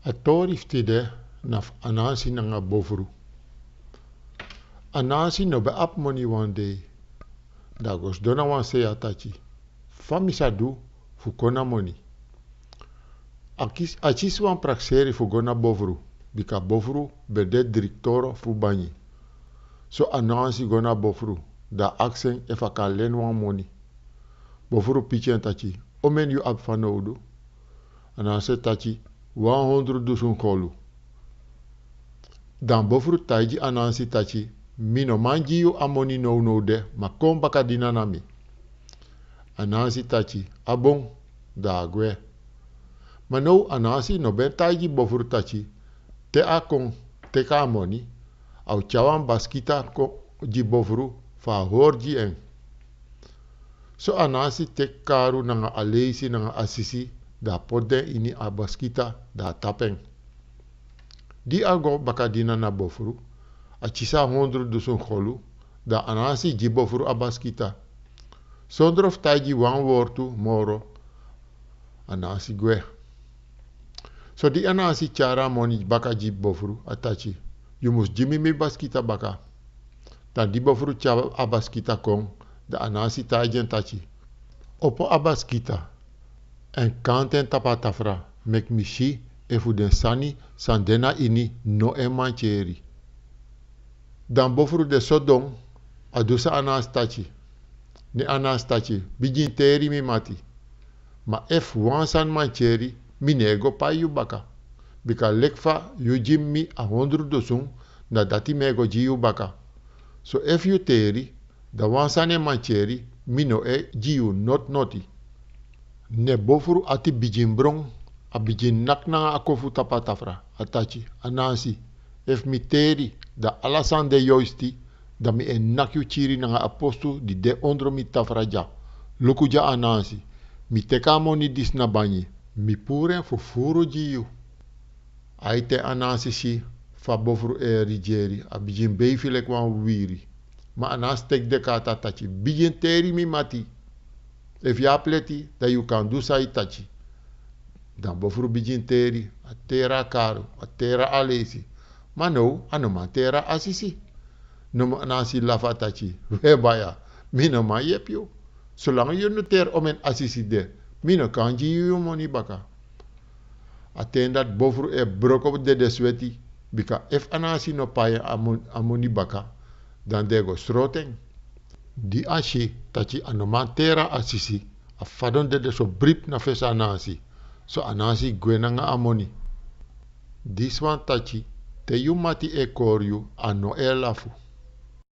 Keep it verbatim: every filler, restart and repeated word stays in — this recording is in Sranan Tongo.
A tori fu tide na fu Anansi nanga Bofru. Anansi no ben abi moni wan dei. Dan a go sidon na wan sei, a taki: Fa mi sa du fu kon na moni? A kis-, a kisi wan prakseri fu go na Bofru, bika Bofru ben de direktoro fu banyi. So Anansi go na Bofru, dan a aksi en efu a kan leni wan moni. Bofru piki en taki: Omeni yu abi fanowdu? Anansi taki: Wan hondro dusun golu. Dan Bofru taigi Anansi taki: Mi no man gi yu a moni nownow de, ma kon bakadina na mi. Anansi taki: A bun. Dan a gwe. Ma now Anansi no ben taigi Bofru taki te a kon teki a moni, a o tyari wan baskita kon gi Bofru fu a hori gi en. So Anansi teki karu nanga a leisi nanga a sisi, dan a poti den ini a baskita, dan a tapu en. Di a go bakadina na Bofru, a kisi a hondro dusun golu, dan Anansi gi Bofru a baskita. Sondro fu taigi wan wortu moro, Anansi gwe. So di Anansi tyari a moni baka gi Bofru, a taki: Yu mus gi mi mi baskita baka. Dan di Bofru tyari a baskita kon, dan Anansi taigi en taki: Opo a baskita èn kanti en tapu a tafra, meki mi si efu den sani san de na ini no e mankeri. Dan Bofru de so don, a du san Anansi taki. Ne Anansi taki: Bigin teri, mi mati. Ma efu wan sani mankeri, mi no e go pai yu baka. Bika leki fa yu gi mi a hondro dusun, na dati mi e go gi yu baka. So efu yu teri, dan wan sani e mankeri, mi no e gi yu noti noti. Ne Bofru ati bigin bron, a bigin naki nanga a kofu tapu a tafra, a taki: Anansi, efu mi teri, dan ala sani de yoisti, dan mi e naki yu kiri nanga a postu di de ondro mi tafra dya. Luku dya, Anansi, mi teki a moni disi na banyi, mi puru en fu furu gi yu. Aiten Anansi si fa Bofru e rigeri, a bigin beifi leki wan wiwiri. Ma Anansi teki de kaata, a taki: Bigin teri, mi mati. Efu yu abi leti, dan yu kan du san yu taki. Dan Bofru bigin teri, a teri a karu, a teri a leisi. Ma now a no man teri a sisi. Now Anansi lafu, a taki: We baya, mi no man yepi yu. Solanga yu no teri omeni a sisi de, mi no kan gi yu yu moni baka. A ten dati Bofru e broko dede sweti, bika efu Anansi no pai en a mon-, a moni baka, dan den e go srotu en. Di a si taki a no man teri a sisi, a fadon dede so brip na fesi Anansi. So Anansi gwe nanga a moni. Disi wani taki, te yu mati e kori yu, a no e lafu.